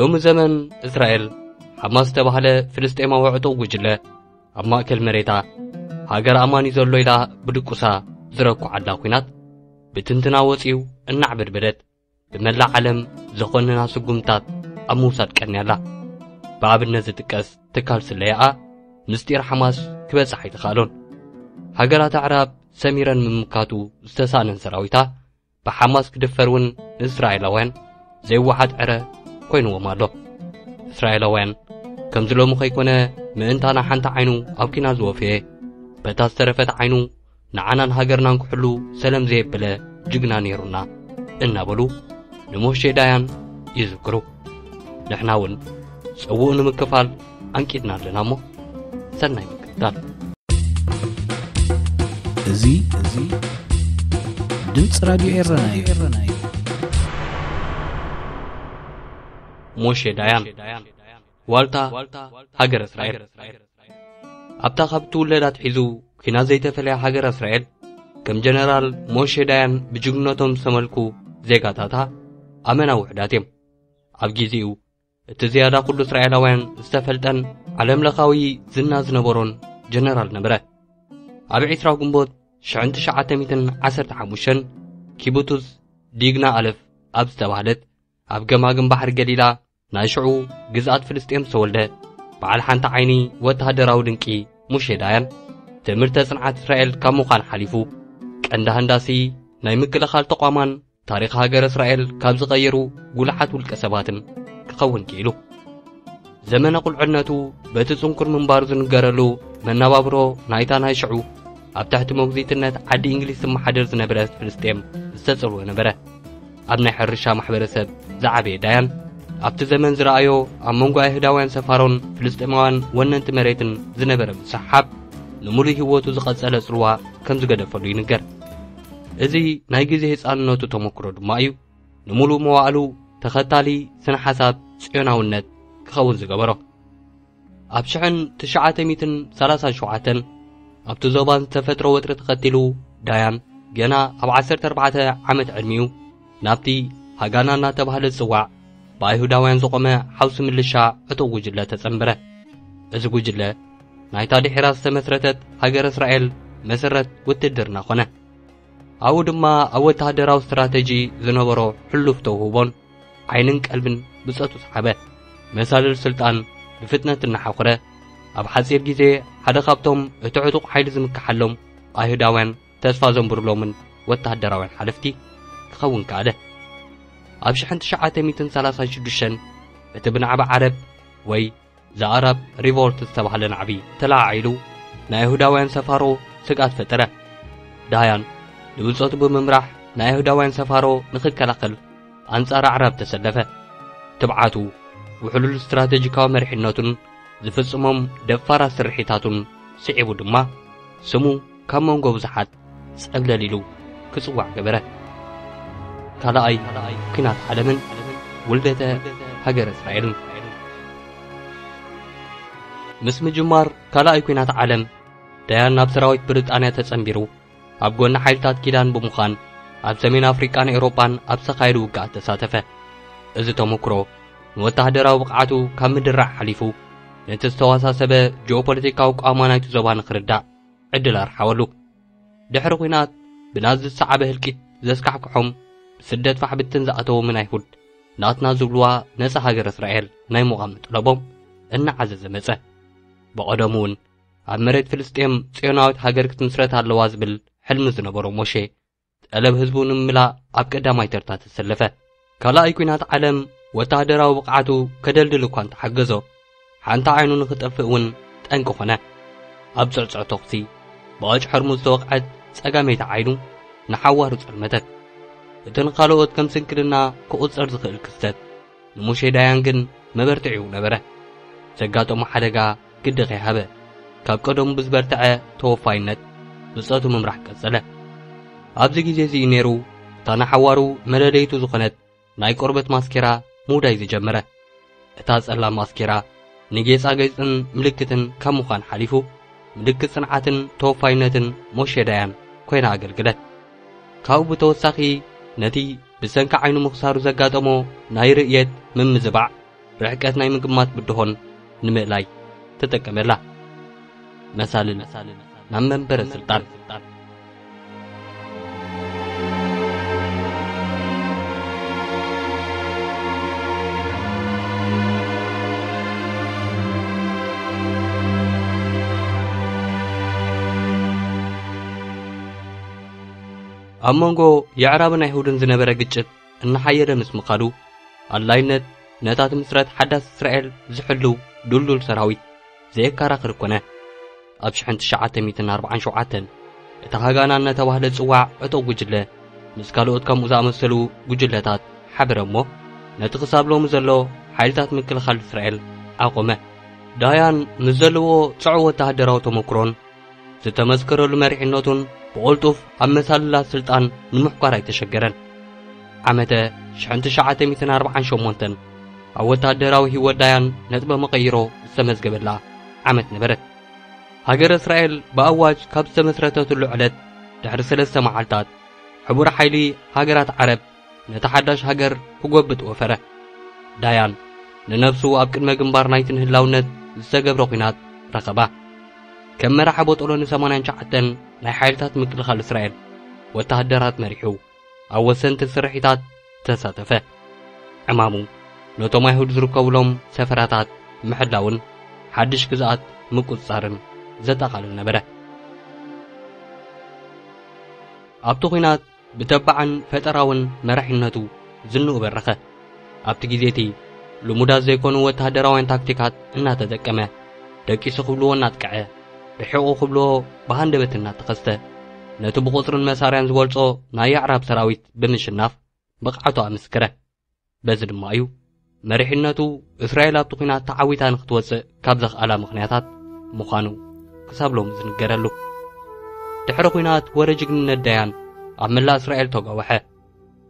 ሎሚ ዘመን እስራኤል ሓማስ ዝተባህለ ፍልስጤማዊ ዕጡቕ ጉጅለ ኣብ ማእከል መሬታ ሃገር ኣማን እዩ ዘሎ ኢላ ብድቁሳ ዝረኩዓላ ኲናት ብትንትና ወጺኡ እናዕበድበደት ብመላእ ዓለም ዘኾንና ስጉምታት ኣብ ምውሳድ ቀንያላ። ብኣብነት ዝጥቀስ ትካል ስለያኣ ምስጢር ሓማስ ክበጽሕ ኣይተኻእሎን። ሃገራት ኣዕራብ ሰሚረን ምምካቱ ዝተሳእነን ሰራዊታ ብሓማስ ክድፈር እውን ንእስራኤላውያን ዘይወሓጥ ዕረ ኮይንዎም ኣሎ። እስራኤላውያን ከምዚ ሎሚ ከይኮነ ምእንታና ሓንቲ ዓይኑ ኣብ ኪና ዝወፈየ በታ ዝተረፈት ዓይኑ ንዓናን ሃገርናን ክሕሉ ሰለም ዘየበለ ጅግና ነይሩና እናበሉ ንሞሼ ዳያን ይዝክሩ። ንሕና እውን ጽውኡ ንምክፋል ኣንቂድና ኣለና እሞ ሰናይ ምክትታል። እዚ እዚ ድምፂ ራድዮ ኤረና እዩ። ሞሼ ዳያን ዋልታ ሃገረ እስራኤል። ኣብታ ካብ ትውለድ ኣትሒዙ ኪና ዘይተፈለያ ሃገረ እስራኤል ከም ጀነራል ሞሼ ዳያን ብጅግንነቶም ዝተመልኩ ዜጋታታ ኣመና ውሑዳት እዮም። ኣብ ግዜኡ እቲ ዝያዳ ኩሉ እስራኤላውያን ዝተፈልጠን ዓለምለኻዊ ዝና ዝነበሮን ጀነራል ነበረ። ኣብ ዕስራ ግንቦት ሽሕን ትሽዓተ ሚእትን ዓሰርተ ሓሙሽተን ኪቡቱስ ዲግና ኣለፍ ኣብ ዝተባህለት ኣብ ገማግም ባሕሪ ገሊላ ናይ ሽዑ ግዝኣት ፍልስጤም ዝተወልደ በዓል ሓንቲ ዓይኒ ወተሃደራዊ ድንቂ ሙሼ ዳያን ትምህርተ ጽንዓት እስራኤል ካብ ምዃን ሓሊፉ ቀንዲ ሃንዳሲ ናይ ምክልኻል ተቋማን ታሪኽ ሃገረ እስራኤል ካብ ዝቐየሩ ጉሉሓት ውልቀ ሰባትን ክኸውን ክኢሉ። ዘመነ ቁልዕነቱ በቲ ጽንኩር ምንባሩ ዝንገረሉ መነባብሮ ናይታ ናይ ሽዑ ኣብ ትሕቲ መጉዚትነት ዓዲ እንግሊዝ ትመሓደር ዝነበረት ፍልስጤም ዝተጸልወ ነበረ። ኣብ ናይ ሕርሻ ማሕበረሰብ ዝዓበየ ዳያን ኣብቲ ዘመን ዝረኣዮ ኣብ መንጎ ኣይሁዳውያን ሰፋሮን ፍልስጤማውያን ወነንቲ መሬትን ዝነበረ ምስሕሓብ ንምሉእ ህይወቱ ዝቐጸለ ጽልዋ ከም ዝገደፈሉ ይንገር። እዚ ናይ ግዜ ህጻንነቱ ተመክሮ ድማ እዩ ንምሉእ መዋእሉ ተኸታሊ ስነ ሓሳብ ጽዮናውነት ክኸውን ዝገበሮ። ኣብ ሽሕን ትሽዓተ ሚእትን ሰላሳን ሸውዓተን ኣብቲ ዞባን ዝተፈጥሮ ወጥሪ ተኸቲሉ ዳያን ገና ኣብ ዓሰርተ ኣርባዕተ ዓመት ዕድሚኡ ናብቲ ሃጋና እናተባህለ ዝጽዋዕ ብኣይሁዳውያን ዝቖመ ሓውሲ ምልሻ ዕጡቕ ጉጅለ ተጸንበረ። እዚ ጉጅለ ናይታ ድሒራ ዝተመስረተት ሃገር እስራኤል መሰረት ውትድርና ኾነ። ኣብኡ ድማ ኣብ ወተሃደራዊ ስትራተጂ ዝነበሮ ሕሉፍ ተውህቦን ዓይንን ቀልብን ብጾቱ ሰሓበ። መሳልል ስልጣን ብፍጥነት እናሓኹረ ኣብ ሓጺር ግዜ ሓደ ካብቶም እቲ ዕጡቕ ሓይሊ ዝምክሓሎም ኣይሁዳውያን ተስፋ ዘንብሩሎምን ወተሃደራውያን ሓለፍቲ ክኸውን ከኣለ። ኣብ ሽሕን ትሽዓተ ሚእትን ሰላሳን ሽዱሽተን እቲ ብናዕቢ ዓረብ ወይ ዘኣራብ ሪቮልት ዝተባህለ ናዕቢ ተለዓዒሉ ናይ ኣይሁዳውያን ሰፋሮ ስግኣት ፈጠረ። ዳያን ንብጾቱ ብምምራሕ ናይ ኣይሁዳውያን ሰፋሮ ንኽከላኸል ኣንጻር ኣዕራብ ተሰለፈ። ትብዓቱ፣ ውሕሉል ስትራተጂካዊ መሪሕነቱን ዝፍጽሞም ደፋራት ስርሒታቱን ስዒቡ ድማ ስሙ ካብ መንጎ ብዙሓት ጸብለል ኢሉ ክጽዋዕ ገበረ። ካልኣይ ኲናት ዓለምን ውልደተ ሃገረ እስራኤልን። ምስ ምጅማር ካልኣይ ኲናት ዓለም ዳያን ናብ ሰራዊት ብሪጣንያ ተጸንቢሩ ኣብ ጎኒ ሓይልታት ኪዳን ብምዃን ኣብ ሰሜን ኣፍሪቃን ኤውሮጳን ኣብ ዝተኻየዱ ውግኣት ተሳተፈ። እዚ ተመክሮ ንወተሃደራዊ ብቕዓቱ ካብ ምድራዕ ሓሊፉ ነቲ ዝተወሳሰበ ጂኦፖለቲካዊ ኣቃውማ ናይቲ ዞባ ንኽርዳእ ዕድል ኣርሓወሉ። ድሕሪ ኲናት ብናዚ ዝሰዓበ ህልቂት ዘስካሕክሖም ብስደት ፋሕብትን ዝኣተዎምን ኣይሁድ ናትና ዝብልዋ ነጻ ሃገር እስራኤል ናይ ምዃን መጥለቦም እናዓዘዘ መጸ። ብቐደሙ እውን ኣብ መሬት ፍልስጤም ጽዮናዊት ሃገር ክትምስረት ኣለዋ ዝብል ሕልሚ ዝነበሮ ሞሼ ጠለብ ህዝቡ ንምምላእ ኣብ ቀዳማይ ተርታ ተሰለፈ። ካልኣይ ኲናት ዓለም ወተሃደራዊ ብቕዓቱ ከደልድል እኳ እንተሓገዞ፣ ሓንቲ ዓይኑ ንኽጠፍእ እውን ጠንቂ ኾነ። ኣብ ጽዕጽዕ ተኹሲ ብቐጭ ሕርሙ ዝተወቕዐት ጸጋመይቲ ዓይኑ ንሓዋሩ ጸልመተት። እቲ ንኻልኦት ከም ስንክልና ክቑጸር ዝኽእል ክስተት ንሙሼ ዳያን ግን መበርትዒኡ ነበረ። ዘጋጠሞ ሓደጋ ግዲ ከይሃበ፣ ካብ ቀደሙ ብዝበርትዐ ተወፋይነት ብጾቱ ምምራሕ ቀጸለ። ኣብዚ ግዜ እዚ እዩ ነይሩ እታ ንሓዋሩ መለለይቱ ዝኾነት ናይ ቆርበት ማስኬራ ምውዳይ ዝጀመረ። እታ ጸላም ማስኬራ ንጌጻጌጽን ምልክትን ካብ ምዃን ሓሊፉ፣ ምልክት ጽንዓትን ተወፋይነትን ሞሼ ዳያን ኮይና ኣገልግለት። ካብኡ ብተወሳኺ፣ ነቲ ብሰንኪ ዓይኑ ምኽሳሩ ዘጋጠሞ ናይ ርእየት ምምዝባዕ ርሕቀት ናይ ምግማት ብድሆን ንምእላይ ተጠቀመላ። መሳልል ናብ መንበረ ስልጣን። ኣብ መንጎ የዕራብን ኣይሁድን ዝነበረ ግጭት እናሓየለ ምስ ምኻዱ፣ ኣድላይነት ነታ ትምስረት ሓዳስ እስራኤል ዝሕልው ድልዱል ሰራዊት ዘየከራኽር ኮነ። ኣብ ሽሕን ትሽዓተ ሚእትን ኣርባዓን ሸውዓተን፣ እቲ ሃጋና እናተባህለ ዝጽዋዕ ዕጡቕ ጉጅለ፣ ምስ ካልኦት ከምኡ ዝኣመሰሉ ጉጅለታት ሓበረ እሞ፣ ነቲ ክሳብ ሎሚ ዘሎ ሓይልታት ምክልኻል እስራኤል ኣቖመ። ዳያን ምስ ዘለዎ ጽዑ ወተሃደራዊ ተመክሮን ዝተመስከረሉ መሪሕነቱን ብቕልጡፍ ኣብ መሳልላት ስልጣን ንምሕኳር ኣይተሸገረን። ዓመተ ሽሕን ትሽዓተ ሚእትን ኣርባዓን ሸሞንተን ኣብ ወተሃደራዊ ህይወት ዳያን ነጥበ መቐይሮ ዝተመዝገበላ ዓመት ነበረት። ሃገረ እስራኤል ብኣዋጅ ካብ ዝተመስረተትሉ ዕለት ድሕሪ ሰለስተ መዓልታት፣ ሕቡር ሓይሊ ሃገራት ዓረብ ነታ ሓዳሽ ሃገር ክጎብጥ ወፈረ። ዳያን ንነብሱ ኣብ ቅድመ ግንባር ናይቲ ንህላውነት ዝተገብረ ኲናት ረኸባ። ከም መራሒ ቦጦሎኒ ሰማንያን ትሽዓተን ናይ ሓይልታት ምክልኻል እስራኤል ወተሃደራት መሪሑ ኣብ ወሰንቲ ስርሒታት ተሳተፈ። ዕማሙ ነቶም ኣይሁድ ዝርከቡሎም ሰፈራታት ምሕላውን ሓድሽ ግዝኣት ምቁጽጻርን ዘጠቓልል ነበረ። ኣብቲ ኲናት ብተባዕን ፈጠራውን መራሒነቱ ዝንኡ በረኸ። ኣብቲ ግዜ እቲ ልሙዳት ዘይኮኑ ወተሃደራውያን ታክቲካት እናተጠቀመ፣ ደቂሱ ክብልዎ እናጥቀዐ፣ ርሒቑ ክብልዎ ብሃንደበት እናተኸስተ፣ ነቲ ብቑጽርን መሳርያን ዝበልጾ ናይ ኣዕራብ ሰራዊት ብምሽናፍ ብቕዓቱ ኣመስከረ። በዚ ድማ እዩ መሪሕነቱ እስራኤል ኣብቲ ኲናት ተዓዊታ ንክትወጽእ ካብ ዘኽኣላ ምኽንያታት ምዃኑ ክሳብ ሎሚ ዝንገረሉ። ድሕሪ ኲናት ወረ ጅግንነት ዳያን ኣብ መላእ እስራኤል ተጓወሐ።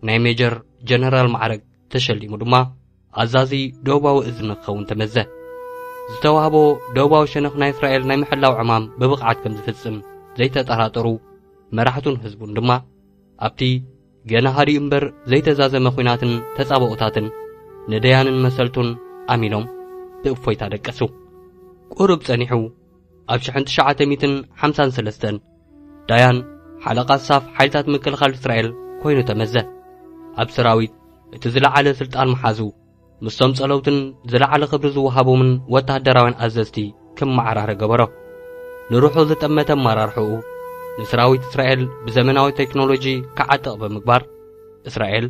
ናይ ሜጀር ጀነራል ማዕረግ ተሸሊሙ ድማ ኣዛዚ ደቡባዊ እዝ ንክኸውን ተመዘ። ዝተዋህቦ ደቡባዊ ሸነኽ ናይ እስራኤል ናይ ምሕላው ዕማም ብብቕዓት ከም ዝፍጽም ዘይተጠራጠሩ መራሕቱን ህዝቡን ድማ ኣብቲ ገና ሃዲኡ እምበር ዘይተዛዘመ ኲናትን ተጻብኦታትን ንደያንን መሰልቱን ኣሚኖም ብእፎይታ ደቀሱ። ቁሩብ ጸኒሑ ኣብ ሽሕን ትሽዓተ ሚእትን ሓምሳን ሰለስተን ዳያን ሓለቓ ስታፍ ሓይልታት ምክልኻል እስራኤል ኮይኑ ተመዘ። ኣብ ሰራዊት እቲ ዝለዓለ ስልጣን ምሓዙ ምስቶም ጸለውትን ዝለዓለ ክብሪ ዝወሃቦምን ወተሃደራውያን ኣዘዝቲ ክመዓራረ ገበሮ። ንሩሑ ዝጠመተ ኣመራርሕኡ ንሰራዊት እስራኤል ብዘመናዊ ቴክኖሎጂ ክዓጥቕ ብምግባር፣ እስራኤል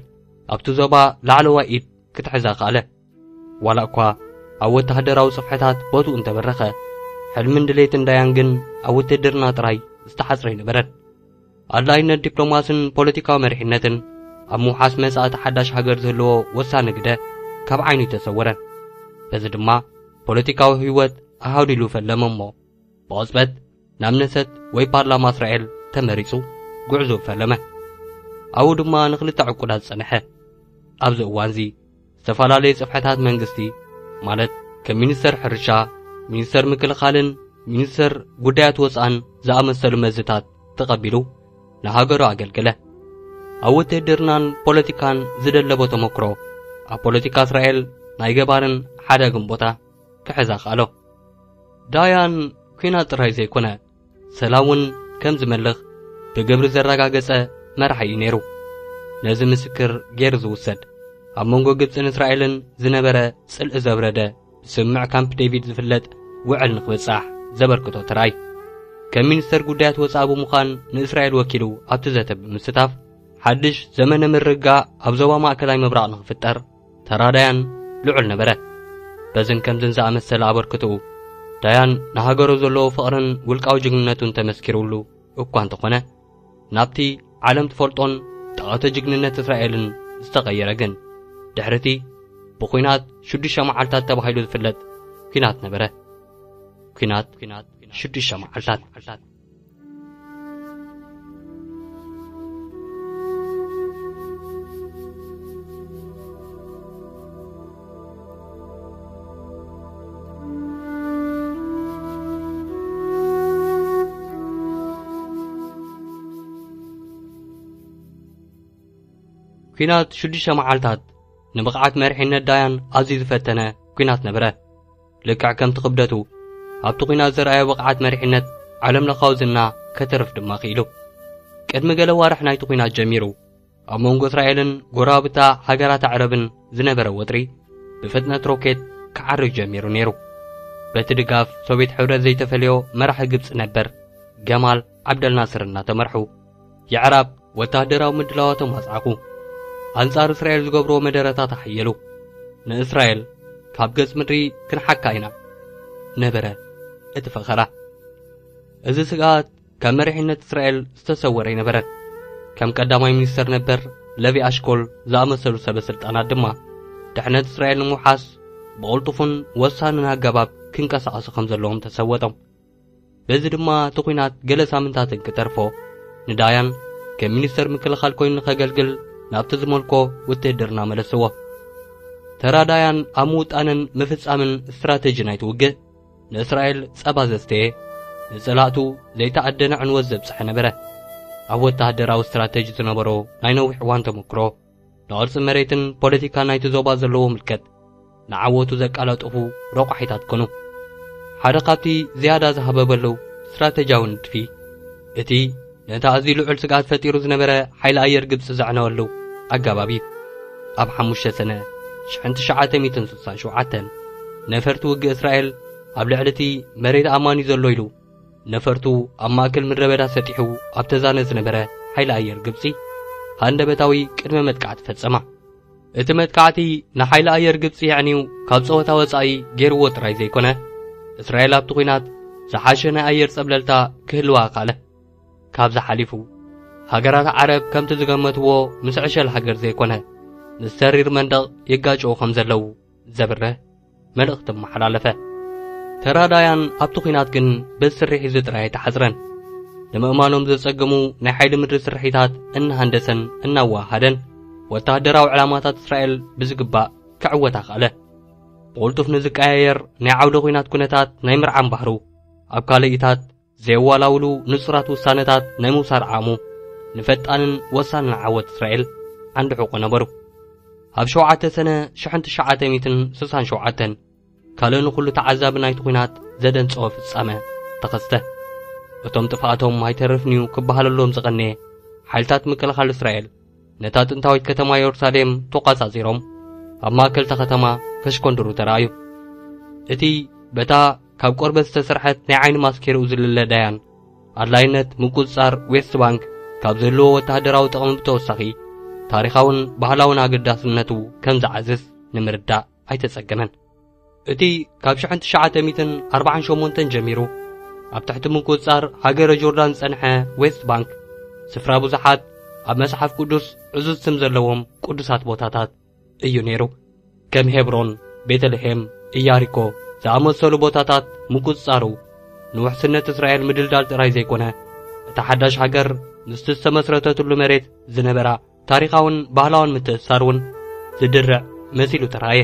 ኣብቲ ዞባ ላዕለዋይ ኢድ ክትሕዛ ከኣለ። ዋላ እኳ ኣብ ወተሃደራዊ ጽፍሕታት ቦትኡ እንተበረኸ፣ ሕልምን ድሌትን ዳያን ግን ኣብ ውትድርና ጥራይ ዝተሓጽረ ኣይነበረን። ኣድላይነት ዲፕሎማስን ፖለቲካዊ መሪሕነትን ኣብ ምውሓስ መጻእቲ ሓዳሽ ሃገር ዝህልዎ ወሳኒ ግደ ካብ ዓይኑ ኣይተሰወረን። በዚ ድማ ፖለቲካዊ ህይወት ኣሃዱሉ ፈለመ እሞ፣ ብቕጽበት ናብ ነሰት ወይ ፓርላማ እስራኤል ተመሪጹ ጉዕዞ ፈለመ። ኣብኡ ድማ ንኽልተ ዕቁዳት ጸንሐ። ኣብዚ እዋንዚ ዝተፈላለየ ጽፍሕታት መንግስቲ፣ ማለት ከም ሚኒስተር ሕርሻ፣ ሚኒስተር ምክልኻልን ሚኒስተር ጉዳያት ወጻእን ዝኣመሰሉ መዝታት ተቐቢሉ ንሃገሩ ኣገልገለ። ኣብ ውትድርናን ፖለቲካን ዝደለቦ ተመክሮ፣ ኣብ ፖለቲካ እስራኤል ናይ ገባርን ሓዳግን ቦታ ክሕዛ ከኣሎ። ዳያን ኲናት ጥራይ ዘይኮነ፣ ሰላም እውን ከም ዝመልኽ ብግብሪ ዘረጋገጸ መራሒ እዩ ነይሩ። ነዚ ምስክር ገይሩ ዝውሰድ፣ ኣብ መንጎ ግብጽን እስራኤልን ዝነበረ ጽልኢ ዘብረደ፣ ብስምምዕ ካምፕ ዴቪድ ዝፍለጥ ውዕል ንክብጻሕ ዘበርክቶ ተራይ። ከም ሚኒስተር ጉዳያት ወጻኢ ብምዃን ንእስራኤል ወኪሉ ኣብቲ ዘተ ብምስታፍ፣ ሓድሽ ዘመነ ምርግጋእ ኣብ ዞባ ማእከላይ ምብራቕ ንክፍጠር ተራ ዳያን ልዑል ነበረ። በዝን ከምዝን ዝኣመሰለ ኣበርክትኡ፣ ዳያን ንሃገሩ ዘለዎ ፍቕርን ውልቃዊ ጅግንነቱን ተመስኪሩሉ እኳ እንተኾነ፣ ናብቲ ዓለም ትፈልጦን ጠቐተ ጅግንነት እስራኤልን ዝተቐየረ ግን፣ ድሕሪቲ ብኲናት ሽዱሽተ መዓልታት ተባሂሉ ዝፍለጥ ኲናት ነበረ። ኲናት ሽዱሽተ መዓልታት። ኲናት ሽዱሽተ መዓልታት ንብቕዓት መሪሕነት ዳያን ኣዝዩ ዝፈተነ ኲናት ነበረ። ልክዕ ከምቲ ክብደቱ፣ ኣብቲ ኲናት ዘርኣዮ ብቕዓት መሪሕነት ዓለም ለኻዊ ዝና ከተርፍ ድማ ክኢሉ። ቅድሚ ገለ ዋርሕ ናይቲ ኲናት ጀሚሩ፣ ኣብ መንጎ እስራኤልን ጎረባብታ ሃገራት ኣዕረብን ዝነበረ ወጥሪ ብፍጥነት ሮኬት ክዓርግ ጀሚሩ ነይሩ። በቲ ድጋፍ ሶቪየት ሕብረት ዘይተፈልዮ መራሒ ግብጺ ነበር ገማል ዓብደልናስር እናተመርሑ፣ የዕራብ ወተሃደራዊ ምድላዋቶም ኣጽዓቑ። ኣንጻር እስራኤል ዝገብርዎ መደረታት ኣሓየሉ። ንእስራኤል ካብ ገጽ ምድሪ ክንሓካ ኢና ነበረ እቲ ፈኸራ። እዚ ስግኣት ካብ መሪሕነት እስራኤል ዝተሰወረ ኣይነበረን። ከም ቀዳማይ ሚኒስተር ነበር ለቪ ኣሽኮል ዝኣመሰሉ ሰበ ስልጣናት ድማ ድሕነት እስራኤል ንምውሓስ ብቕልጡፍን ወሳንን ኣገባብ ክንቀሳቐሱ ከም ዘለዎም ተሰወጦም። በዚ ድማ እቲ ኲናት ገለ ሳምንታትን ክተርፎ ንዳያን ከም ሚኒስተር ምክልኻል ኮይኑ ንኸገልግል ናብቲ ዝመልኮ ውትህድርና መለስዎ። ተራ ዳያን ኣብ ምውጣንን ምፍጻምን ስትራተጂ ናይቲ ውግእ ንእስራኤል ጸባ ዘስተየ፣ ንጸላእቱ ዘይተኣደነ ዕንወት ዘብጽሐ ነበረ። ኣብ ወተሃደራዊ ስትራተጂ ዝነበሮ ናይ ነዊሕ እዋን ተመክሮ፣ ንቕርጺ መሬትን ፖለቲካ ናይቲ ዞባ ዘለዎ ምልከት ንዓወቱ ዘቀላጥፉ ረቋሒታት ኮኑ። ሓደ ካብቲ ዝያዳ ዝሃበበሉ ስትራተጂያዊ ንድፊ፣ እቲ ነቲ ኣዝዩ ልዑል ስግኣት ፈጢሩ ዝነበረ ሓይሊ ኣየር ግብጺ ዘዕነወሉ ኣገባብ እዩ። ኣብ ሓሙሽተ ሰነ ሽሕን ትሽዓተ ሚእትን ስሳን ሸውዓተን ነፈርቲ ውግእ እስራኤል ኣብ ልዕሊ እቲ መሬት ኣማን እዩ ዘሎ ኢሉ ነፈርቱ ኣብ ማእከል ምድረ በዳ ሰጢሑ ኣብ ተዛነ ዝነበረ ሓይሊ ኣየር ግብጺ ሃንደበታዊ ቅድመ መጥቃዕቲ ፈጸማ። እቲ መጥቃዕቲ ንሓይሊ ኣየር ግብጺ የዕንዩ ካብ ጸወታ ወጻኢ ገይርዎ ጥራይ ዘይኮነ፣ እስራኤል ኣብቲ ኲናት ዝሓሸ ናይ ኣየር ጸብለልታ ክህልዋ ኣኽኣለ። ካብዚ ሓሊፉ፣ ሃገራት ዓረብ ከምቲ ዝገመትዎ ምስ ዕሸል ሃገር ዘይኮነ፣ ምስ ተሪር መንደቕ ይጋጨዉ ከም ዘለዉ ዘብርህ መልእኽቲ ኣመሓላለፈ። ተራ ዳያን ኣብቲ ኲናት ግን በዚ ስርሒት እዚ ጥራይ ኣይተሓጽረን። ንምእማኖም ዘጸግሙ ናይ ሓይሊ ምድሪ ስርሒታት እናሃንደሰን እናወሃሃደን፣ ወተሃደራዊ ዕላማታት እስራኤል ብዝግባእ ክዕወት ኣኽኣለ። ብቕልጡፍ ንዝቀያየር ናይ ዓውደ ኲናት ኩነታት ናይ ምርዓም ባህሩ፣ ኣብ ካልኢታት ዘየዋላውሉ ንጹራት ውሳነታት ናይ ምውሳድ ዓቕሙ፣ ንፈጣንን ወሳንን ዓወት እስራኤል ዓንዲ ሕቖ ነበሩ። ኣብ ሸውዓተ ሰነ ሽሕን ትሽዓተ ሚእትን ስሳን ሸውዓተን፣ ካልእ ንኹሉ ተዓዛቢ ናይቲ ኲናት ዘደንጸወ ፍጻመ ተኸስተ። እቶም ጥፍኣቶም ኣይተርፍን'ዩ ክበሃለሎም ዝቐነየ ሓይልታት ምክልኻል እስራኤል፣ ነታ ጥንታዊት ከተማ የሩሳሌም ተቖጻጺሮም፣ ኣብ ማእከል እታ ከተማ ከሽኮንድሩ ተራእዩ። እቲ በታ ካብ ቆርበት ዝተሰርሐት ናይ ዓይኒ ማስክ ገይሩ ዝልለ ዳያን፣ ኣድላይነት ምቁጽጻር ዌስት ባንክ ካብ ዝህልዎ ወተሃደራዊ ጥቕሚ ብተወሳኺ፣ ታሪኻውን ባህላውን ኣገዳስነቱ ከም ዝዓዝዝ ንምርዳእ ኣይተጸገመን። እቲ ካብ ሽሕን ትሽዓተ ሚእትን ኣርባዓን ሸሞንተን ጀሚሩ ኣብ ትሕቲ ምቁጽጻር ሃገረ ጆርዳን ዝጸንሐ ዌስት ባንክ፣ ስፍራ ብዙሓት ኣብ መጽሓፍ ቅዱስ ዕዙዝ ስም ዘለዎም ቅዱሳት ቦታታት እዩ ነይሩ። ከም ሄብሮን፣ ቤተልሔም፣ ኢያሪኮ ዝኣመሰሉ ቦታታት ምቁጽጻሩ፣ ንውሕስነት እስራኤል ምድልዳል ጥራይ ዘይኮነ፣ እታ ሓዳሽ ሃገር ምስቲ ዝተመስረተትሉ መሬት ዝነበራ ታሪኻውን ባህላውን ምትእስሳር እውን ዝድርዕ መሲሉ ተራእየ።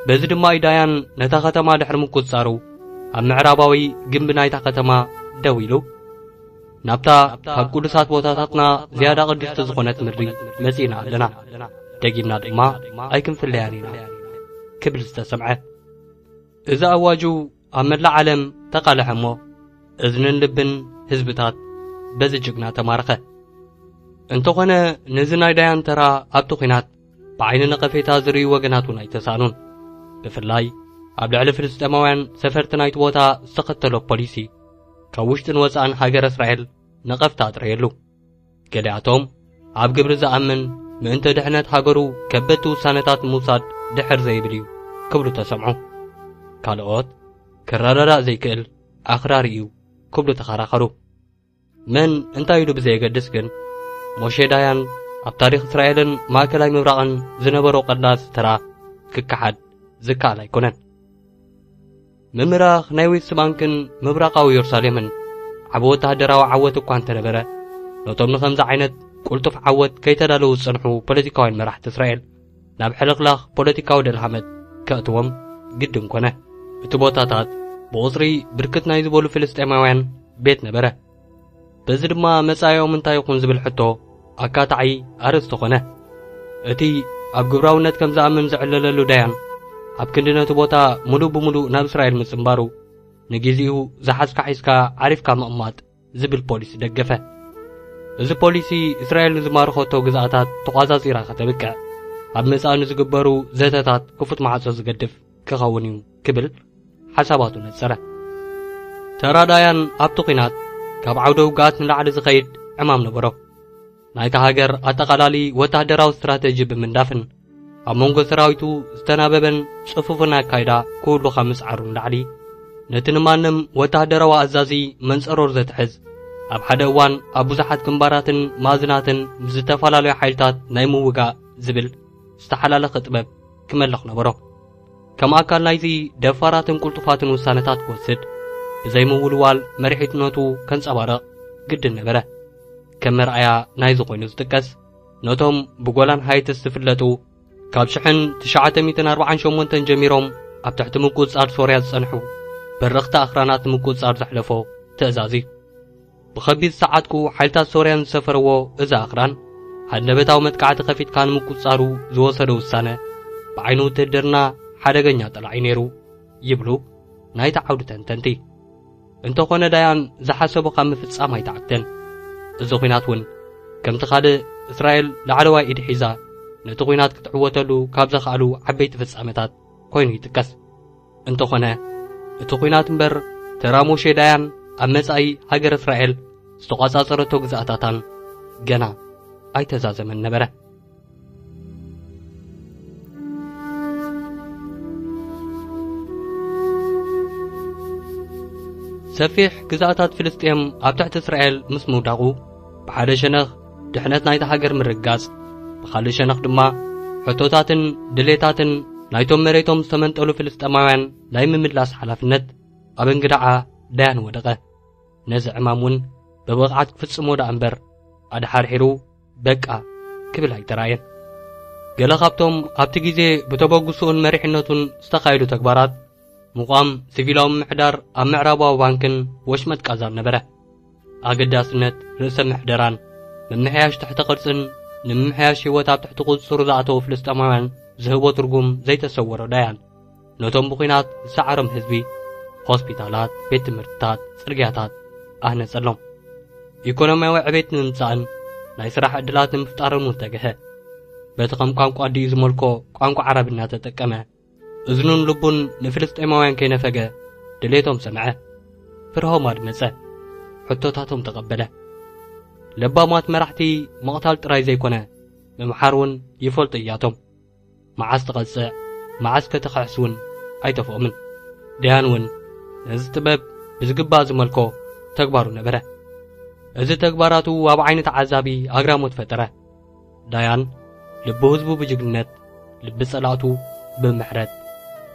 በዚ ድማ እዩ ዳያን ነታ ከተማ ድሕሪ ምቁጽጻሩ፣ ኣብ ምዕራባዊ ግንቢ ናይታ ከተማ ደው ኢሉ፣ ናብታ ካብ ቅዱሳት ቦታታትና ዝያዳ ቅድስቲ ዝኾነት ምድሪ መጺእና ኣለና፣ ደጊምና ድማ ኣይክንፍለያን ኢና ክብል ዝተሰምዐ። እዚ ኣዋጁ ኣብ መላእ ዓለም ተቓልሐ እሞ፣ እዝንን ልብን ህዝብታት በዚ ጅግና ተማረኸ። እንተኾነ፣ ነዚ ናይ ዳያን ተራ ኣብቲ ኲናት ብዓይኒ ነቐፌታ ዝርእዩ ወገናት እውን ኣይተሳእኑን። ብፍላይ ኣብ ልዕሊ ፍልስጤማውያን ሰፈርቲ ናይቲ ቦታ ዝተኸተሎ ፖሊሲ፣ ካብ ውሽጥን ወጻእን ሃገረ እስራኤል ነቐፍታ ኣጥረየሉ። ገሊኣቶም ኣብ ግብሪ ዝኣምን፣ ምእንተ ድሕነት ሃገሩ ከበድቲ ውሳነታት ምውሳድ ድሕር ዘይብል እዩ ክብሉ ተሰምዑ። ካልኦት፣ ክረዳዳእ ዘይክእል ኣኽራሪ እዩ ክብሉ ተኸራኸሩ። መን እንታይ ኢሉ ብዘየገድስ ግን፣ ሞሼ ዳያን ኣብ ታሪኽ እስራኤልን ማእከላይ ምብራቕን ዝነበሮ ቀዳሲ ተራ ክከሓድ ዝከኣል ኣይኮነን። ምምራኽ ናይ ዌስት ባንክን ምብራቓዊ የሩሳሌምን ዓቢ ወተሃደራዊ ዓወት እኳ እንተነበረ፣ ነቶም ንኸምዚ ዓይነት ቅልጡፍ ዓወት ከይተዳለዉ ዝጸንሑ ፖለቲካውያን መራሕቲ እስራኤል ናብ ሕልኽላኽ ፖለቲካዊ ደልሃመት ከእትዎም ግድን ኮነ። እቲ ቦታታት ብቑጽሪ ብርክት ናይ ዝበሉ ፍልስጤማውያን ቤት ነበረ። በዚ ድማ መጻኢኦም እንታይ ይኹን ዝብል ሕቶ ኣካታዒ ኣርእስቲ ኾነ። እቲ ኣብ ግብራውነት ከም ዝኣምን ዝዕለለሉ ዳያን፣ ኣብ ክንዲ ነቲ ቦታ ሙሉእ ብሙሉእ ናብ እስራኤል ምጽንባሩ፣ ንጊዜኡ ዝሓዝካ ሒዝካ ዓሪፍካ ምቕማጥ ዝብል ፖሊሲ ደገፈ። እዚ ፖሊሲ እስራኤል ንዝማርኸቶ ግዝኣታት ተቋጻጺራ ከተብቅዕ፣ ኣብ መጻኢ ንዝግበሩ ዘተታት ክፉት ማዕጾ ዝገድፍ ክኸውን እዩ ክብል ሓሳባቱ ነጸረ። ተራ ዳያን ኣብቲ ኲናት ካብ ዓውደ ውግኣት ንላዕሊ ዝኸይድ ዕማም ነበሮ። ናይታ ሃገር ኣጠቓላሊ ወታደራዊ ስትራተጂ ብምንዳፍን ኣብ መንጎ ሰራዊቱ ዝተናበበን ጽፉፍን ኣካይዳ ክህሉ ካብ ምጽዓሩ ንላዕሊ፣ ነቲ ንማንም ወታደራዊ ኣዛዚ መንጸሮር ዘትሕዝ፣ ኣብ ሓደ እዋን ኣብ ብዙሓት ግንባራትን ማእዝናትን ምስ ዝተፈላለዩ ሓይልታት ናይ ምውጋእ ዝብል ዝተሓላለኸ ጥበብ ክመልኽ ነበሮ። ከም ኣካል ናይዚ ደፋራትን ቅልጡፋትን ውሳነታት ክወስድ፣ ብዘይ ምውልዋል መሪሕነቱ ከንጸባርቕ ግድን ነበረ። ከም መርኣያ ናይዚ ኮይኑ ዝጥቀስ፣ ነቶም ብጎላን ሃይትስ ዝፍለጡ፣ ካብ ሽሕን ትሽዓተ ሚእትን ኣርባዓን ሸሞንተን ጀሚሮም ኣብ ትሕቲ ምቁጽጻር ሶርያ ዝጸንሑ በረኽቲ ኣኽራናት ንምቁጽጻር ዘሕለፎ ትእዛዝ እዩ። ብኸቢድ ዝሰዓጥኩ ሓይልታት ሶርያን ዝሰፈርዎ እዚ ኣኽራን፣ ሃንደበታዊ መጥቃዕቲ ከፊትካ ንምቁጽጻሩ ዝወሰዶ ውሳነ፣ ብዓይኒ ውትህድርና ሓደገኛ ጠላዒ ነይሩ ይብሉ ናይቲ ዓውዲ ተንተንቲ። እንተኾነ ዳያን ዝሓሰቦ ካብ ምፍጻም ኣይተዓግተን። እዚ ኲናት እውን ከምቲ ካልእ እስራኤል ላዕለዋይ ኢድ ሒዛ ነቲ ኲናት ክትዕወተሉ ካብ ዘኽኣሉ ዓበይቲ ፍጻመታት ኮይኑ ይጥቀስ። እንተኾነ እቲ ኲናት እምበር ተራ ሞሼ ዳያን ኣብ መጻኢ ሃገር እስራኤል ዝተቋጻጸረቶ ግዝኣታታን ገና ኣይተዛዘመን ነበረ። ሰፊሕ ግዝኣታት ፍልስጤም ኣብ ትሕቲ እስራኤል ምስ ምውዳቑ፣ ብሓደ ሸነኽ ድሕነት ናይታ ሃገር ምርግጋጽ፣ ብኻልእ ሸነኽ ድማ ሕቶታትን ድሌታትን ናይቶም መሬቶም ዝተመንጠሉ ፍልስጤማውያን ናይ ምምላስ ሓላፍነት ኣብ እንግዳዓ ዳያን ወደቐ። ነዚ ዕማም እውን ብብቕዓት ክፍጽሞ ደኣ እምበር፣ ኣድሓርሒሩ በቃ ክብል ኣይተራእየን። ገለ ካብቶም ኣብቲ ግዜ ብተበግሶኡን መሪሕነቱን ዝተኻየዱ ተግባራት፣ ምቋም ሲቪላዊ ምምሕዳር ኣብ ምዕራባዊ ባንክን ወሽመጥ ቃዛን ነበረ። ኣገዳስነት ርእሰ ምሕደራን ምምሕያሽ ትሕተ ቅርጽን ንምምሕያሽ ህይወት ኣብ ትሕቲ ቁጽጽሩ ዝኣተዉ ፍልስጤማውያን ዝህቦ ትርጉም ዘይተሰወሮ ዳያን፣ ነቶም ብኲናት ዝሰዓሮም ህዝቢ፣ ሆስፒታላት፣ ቤት ትምህርትታት፣ ጽርግያታት ኣህነጸሎም። ኢኮኖሚያዊ ዕቤት ንምምጻእን ናይ ስራሕ ዕድላት ንምፍጣርን እውን ተገሀ። በቲ ከም ቋንቋ ኣዲኡ ዝመልኮ ቋንቋ ዓረብ እናተጠቀመ፣ እዝኑን ልቡን ንፍልስጤማውያን ከይነፈገ ድሌቶም ሰምዐ። ፍርሆም ኣድመጸ። ሕቶታቶም ተቐበለ። ለባማት መራሕቲ ምቕታል ጥራይ ዘይኮነ፣ ምምሓር እውን ይፈልጡ እያቶም። መዓስ ትቐጽዕ፣ መዓስ ከተኽሕስ እውን ኣይተፍኦምን። ዳያን እውን ነዚ ጥበብ ብዝግባእ ዝመልኮ ተግባሩ ነበረ። እዚ ተግባራቱ ኣብ ዓይኒ ተዓዛቢ ኣግራሞት ፈጠረ። ዳያን ልቢ ህዝቡ ብጅግንነት፣ ልቢ ጸላእቱ ብምሕረት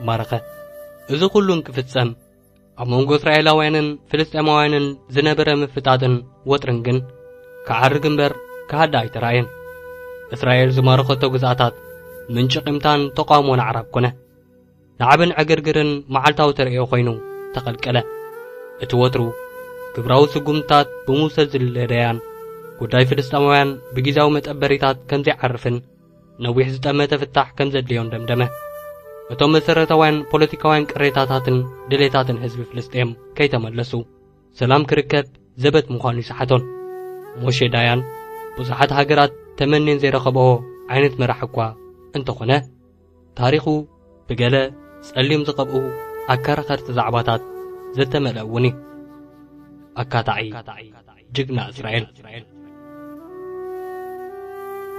ማረኸ። እዚ ኩሉ እንክፍጸም፣ ኣብ መንጎ እስራኤላውያንን ፍልስጤማውያንን ዝነበረ ምፍጣጥን ወጥርን ግን ክዓርግ እምበር ክሃድእ ኣይተራእየን። እስራኤል ዝማረኸቶ ግዝኣታት ምንጪ ቂምታን ተቃውሞን ኣዕራብ ኮነ። ናዕብን ዕግርግርን መዓልታዊ ተርእዮ ኮይኑ ተቐልቀለ። እቲ ወትሩ ግብራዊ ስጉምትታት ብምውሰድ ዝልለ ዳያን፣ ጉዳይ ፍልስጤማውያን ብግዜያዊ መጠበሪታት ከም ዘይዓርፍን ነዊሕ ዝጠመተ ፍታሕ ከም ዘድልዮን ደምደመ። እቶም መሰረታውያን ፖለቲካውያን ቅሬታታትን ድሌታትን ህዝቢ ፍልስጤም ከይተመለሱ፣ ሰላም ክርከብ ዘበት ምዃኑ ይስሓቶን። ሞሼ ዳያን ብዙሓት ሃገራት ተመኔን ዘይረኸብኦ ዓይነት መራሕ እኳ እንተኾነ፣ ታሪኹ ብገለ ጸሊም ዝቐብኡ ኣከራኸርቲ ዛዕባታት ዝተመልአ እውን እዩ። ኣካታዒ ጅግና እስራኤል።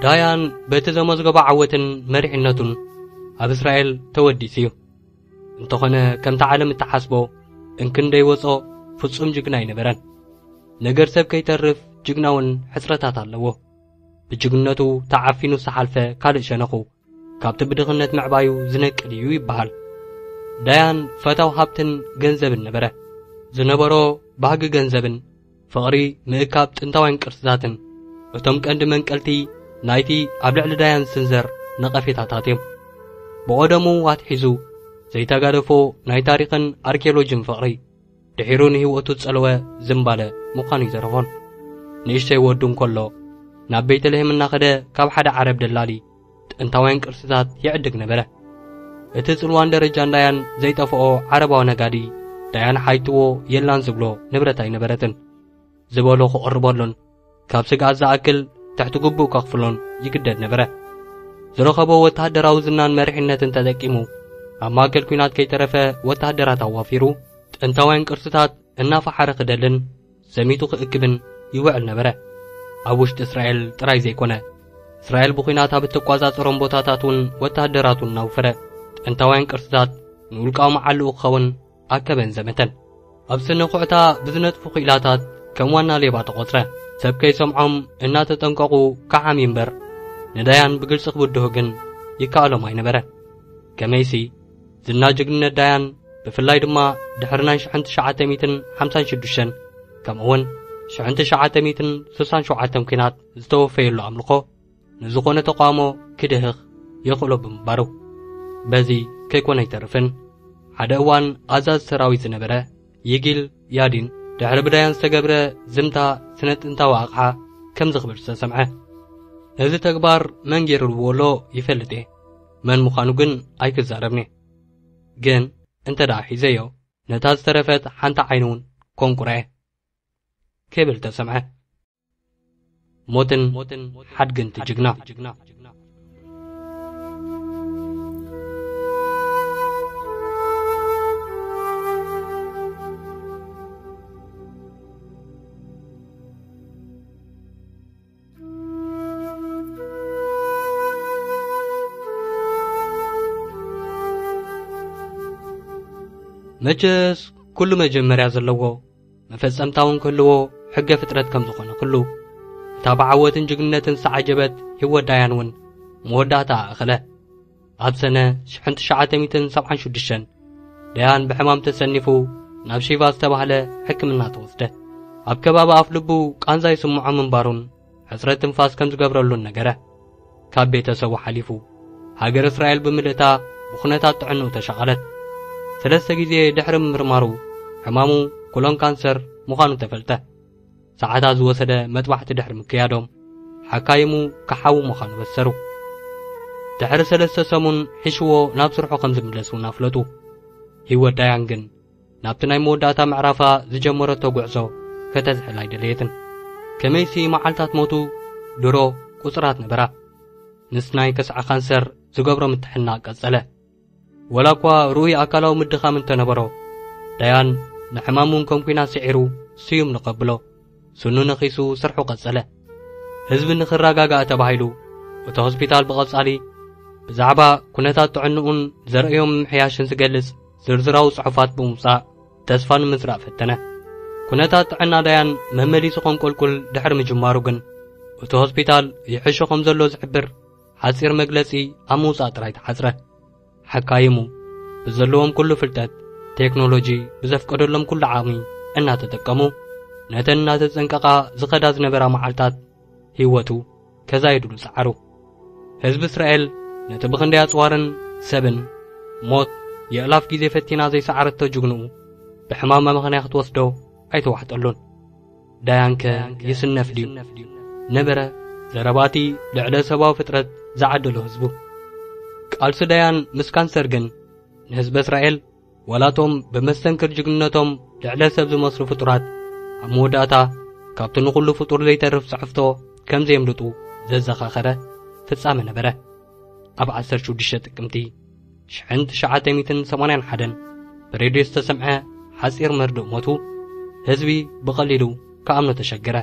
ዳያን በቲ ዘመዝገቦ ዓወትን መሪሕነቱን ኣብ እስራኤል ተወዲሱ እዩ። እንተኾነ፣ ከምቲ ዓለም እትሓስቦ እንክንደይ ወጾ ፍጹም ጅግና ኣይነበረን። ነገር ሰብ ከይተርፍ ጅግናውን ሕጽረታት ኣለዎ። ብጅግነቱ ተዓፊኑ ዝሓልፈ ካልእ ሸነኹ፣ ካብቲ ብድኽነት ምዕባዩ ዝነቅል እዩ ይበሃል። ዳያን ፈታው ሃብትን ገንዘብን ነበረ። ዝነበሮ ባህጊ ገንዘብን ፍቕሪ ምእካብ ጥንታውያን ቅርስታትን እቶም ቀንዲ መንቀልቲ ናይቲ ኣብ ልዕሊ ዳያን ዝስንዘር ነቐፌታታት እዮም። ብቐደሙ ኣትሒዙ ዘይተጋደፎ ናይ ታሪኽን ኣርኪኦሎጂን ፍቕሪ፣ ድሒሩ ንህይወቱ ዝጸለወ ዝምባለ ምዃኑ ይዘረፎን። ንእሽተይ ወዱ እንከሎ፣ ናብ ቤተልሔም እናኸደ ካብ ሓደ ዓረብ ደላሊ ጥንታውያን ቅርስታት ይዕድግ ነበረ። እቲ ጽልዋን ደረጃን ዳያን ዘይጠፍኦ ዓረባዊ ነጋዲ፣ ዳያን ሓይትዎ የላን ዝብሎ ንብረት ኣይነበረትን። ዝበሎ ክቕርበሉን ካብ ስግኣት ዝኣክል ትሕቲ ግቡእ ከኽፍሎን ይግደድ ነበረ። ዝረኸቦ ወተሃደራዊ ዝናን መሪሕነትን ተጠቂሙ፣ ኣብ ማእከል ኲናት ከይተረፈ ወተሃደራት ኣዋፊሩ፣ ጥንታውያን ቅርስታት እናፈሓረ ክደልን ዘሚቱ ክእክብን ይውዕል ነበረ። ኣብ ውሽጢ እስራኤል ጥራይ ዘይኮነ፣ እስራኤል ብኲናት ኣብ እትቋጻጸሮም ቦታታት እውን ወተሃደራቱ እናውፈረ፣ ጥንታውያን ቅርስታት ንውልቃዊ መዓልኡ ክኸውን ኣከበን ዘመተን። ኣብ ስነ ኩዕታ ብዝነጥፉ ክኢላታት ከም ዋና ሌባ ተቖጽረ። ሰብ ከይሰምዖም እናተጠንቀቑ ከዓሚ እምበር፣ ንዳያን ብግልጺ ክብድሁ ግን ይከኣሎም ኣይነበረን። ከመይሲ፣ ዝና ጅግንነት ዳያን፣ ብፍላይ ድማ ድሕሪ ናይ ሽሕን ትሽዓተ ሚእትን ሓምሳን ሽዱሽተን፣ ከምኡውን ሽሕን ትሽዓተ ሚእትን ስሳን ሸውዓተን ኲናት ዝተወፈየሉ ኣምልኾ፣ ንዝኾነ ተቃውሞ ክድህኽ የኽእሎ ብምንባሩ፣ በዚ ከይኮነ ኣይተርፍን። ሓደ እዋን ኣዛዚ ሰራዊት ዝነበረ ይጊል ያዲን፣ ድሕሪ ብዳያን ዝተገብረ ዝምታ ስነ ጥንታዊ ኣቕሓ ከም ዝኽብር ዝተሰምዐ። ነዚ ተግባር መን ገይርዎ ኣሎ ይፈልጥ እየ፣ መን ምዃኑ ግን ኣይክዛረብን እየ። ግን እንተ ደኣ ሒዘዮ፣ ነታ ዝተረፈት ሓንቲ ዓይኑ እውን ኮንቁረ እየ ክብል ተሰምዐ። ሞትን ሓድግን እቲ ጅግና። መቸስ ኩሉ መጀመርያ ዘለዎ፣ መፈጸምታ እውን ክህልዎ ሕገ ፍጥረት ከም ዝኾነ ኩሉ፣ እታ ብዓወትን ጅግንነትን ዝተዓጀበት ህይወት ዳያን እውን መወዳእታ ኣእኸለ። ኣብ ሰነ ሽሕን ትሽዓተ ሚእትን ሰብዓን ሽዱሽተን፣ ዳያን ብሕማም ተሰኒፉ ናብ ሺቫ ዝተባህለ ሕክምና ተወስደ። ኣብ ከባቢ ኣፍ ልቡ ቃንዛ ይስምዖ ምንባሩን ሕጽረት ትንፋስ ከም ዝገብረሉን ነገረ። ካብ ቤተሰቡ ሓሊፉ፣ ሃገር እስራኤል ብምልእታ ብኹነታት ጥዕንኡ ተሻቐለት። ሰለስተ ግዜ ድሕሪ ምምርማሩ፣ ሕማሙ ኮሎን ካንሰር ምዃኑ ተፈልጠ። ሰዓታት ዝወሰደ መጥባሕቲ ድሕሪ ምክያዶም፣ ሓካይሙ ክሓዊ ምዃኑ በሰሩ። ድሕሪ ሰለስተ ሰሙን ሒሽዎ ናብ ስርሑ ከም ዝምለስ እውን ኣፍለጡ። ህይወት ዳያን ግን ናብቲ ናይ መወዳእታ ምዕራፋ ዝጀመረቶ ጉዕዞ ከተዝሕል ኣይደለየትን። ከመይሲ መዓልታት ሞቱ ድሮ ቁጽራት ነበራ። ምስ ናይ ከስዐ ካንሰር ዝገብሮ ምትሕና ቀጸለ። ወላ እኳ ርኡይ ኣካላዊ ምድኻም እንተነበሮ፣ ዳያን ንሕማሙ ከም ኲናት ስዒሩ ስዩም ንኸብሎ፣ ስኑ ነኺሱ ስርሑ ቀጸለ። ህዝቢ ንኽረጋጋእ ተባሂሉ፣ እቲ ሆስፒታል ብቐጻሊ ብዛዕባ ኩነታት ጥዕንኡን ዘርእዮም ምምሕያሽን ዝገልጽ ዝርዝራዊ ጽሑፋት ብምውጻእ ተስፋ ንምዝራእ ፈተነ። ኩነታት ጥዕና ዳያን መመሊሱ ከንቆልቁል ድሕሪ ምጅማሩ ግን፣ እቲ ሆስፒታል ይሕሾ ከም ዘሎ ዝሕብር ሓጺር መግለጺ ኣብ ምውጻእ ጥራይ ተሓጽረ። ሓካይሙ ብዘለዎም ኩሉ ፍልጠት፣ ቴክኖሎጂ ብዘፍቀደሎም ኩሉ ዓቕሚ እናተጠቀሙ፣ ነተን እናተጸንቀቓ ዝኸዳ ዝነበራ መዓልታት ህይወቱ ከዛይድሉ ጸዓሩ። ህዝቢ እስራኤል ነቲ ብኽንደይ ኣጽዋርን ሰብን ሞት የእላፍ ግዜ ፈቲና ዘይሰዓረቶ ጅግንኡ ብሕማም ኣመኽንያ ክትወስዶ ኣይተዋሕጠሉን። ዳያንከ ይስነፍ ድዩ? ነበረ ዘረባቲ ልዕለ ሰብኣዊ ፍጥረት ዝዓደሎ ህዝቡ። ቃልሲ ዳያን ምስ ካንሰር ግን ንህዝቢ እስራኤል፣ ዋላቶም ብመስተንክር ጅግንነቶም ልዕለ ሰብ ዝመስሉ ፍጡራት፣ ኣብ መወዳእታ ካብቲ ንኹሉ ፍጡር ዘይተርፍ ጽሕፍቶ ከም ዘየምልጡ ዘዘኻኸረ ፍጻመ ነበረ። ኣብ ዓሰርተ ሽዱሽተ ጥቅምቲ ሽሕን ትሽዓተ ሚእትን ሰማንያን ሓደን ብሬድዮ ዝተሰምዐ ሓጺር መርድእ ሞቱ፣ ህዝቢ ብቐሊሉ ክኣምኖ ተሸገረ።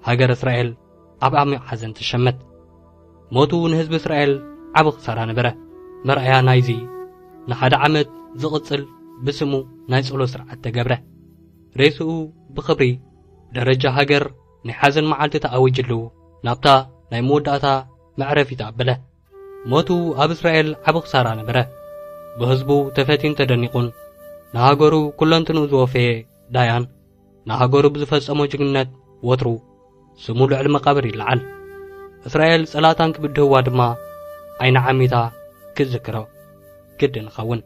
ሃገር እስራኤል ኣብ ዓሚቕ ሓዘን ተሸመት። ሞቱ ንህዝቢ እስራኤል ዓቢ ክሳራ ነበረ። መርኣያ ናይዚ፣ ንሓደ ዓመት ዝቕጽል ብስሙ ናይ ጸሎት ስርዓት ተገብረ። ሬስኡ ብኽብሪ ደረጃ ሃገር ናይ ሓዘን መዓልቲ ተኣዊጅሉ፣ ናብታ ናይ መወዳእታ መዕረፊ ተኣበለ። ሞቱ ኣብ እስራኤል ዓቢ ክሳራ ነበረ። ብህዝቡ ተፈትዩን ተደኒቑን፣ ንሃገሩ ኩለንትንኡ ዝወፈየ ዳያን፣ ንሃገሩ ብዝፈጸሞ ጅግንነት ወትሩ ስሙ ልዕሊ መቓብር ይለዓል። እስራኤል ጸላእታን ክብድህዋ ድማ ዓይኒ ዓሚታ ክትዝክሮ ግድን ይኸውን።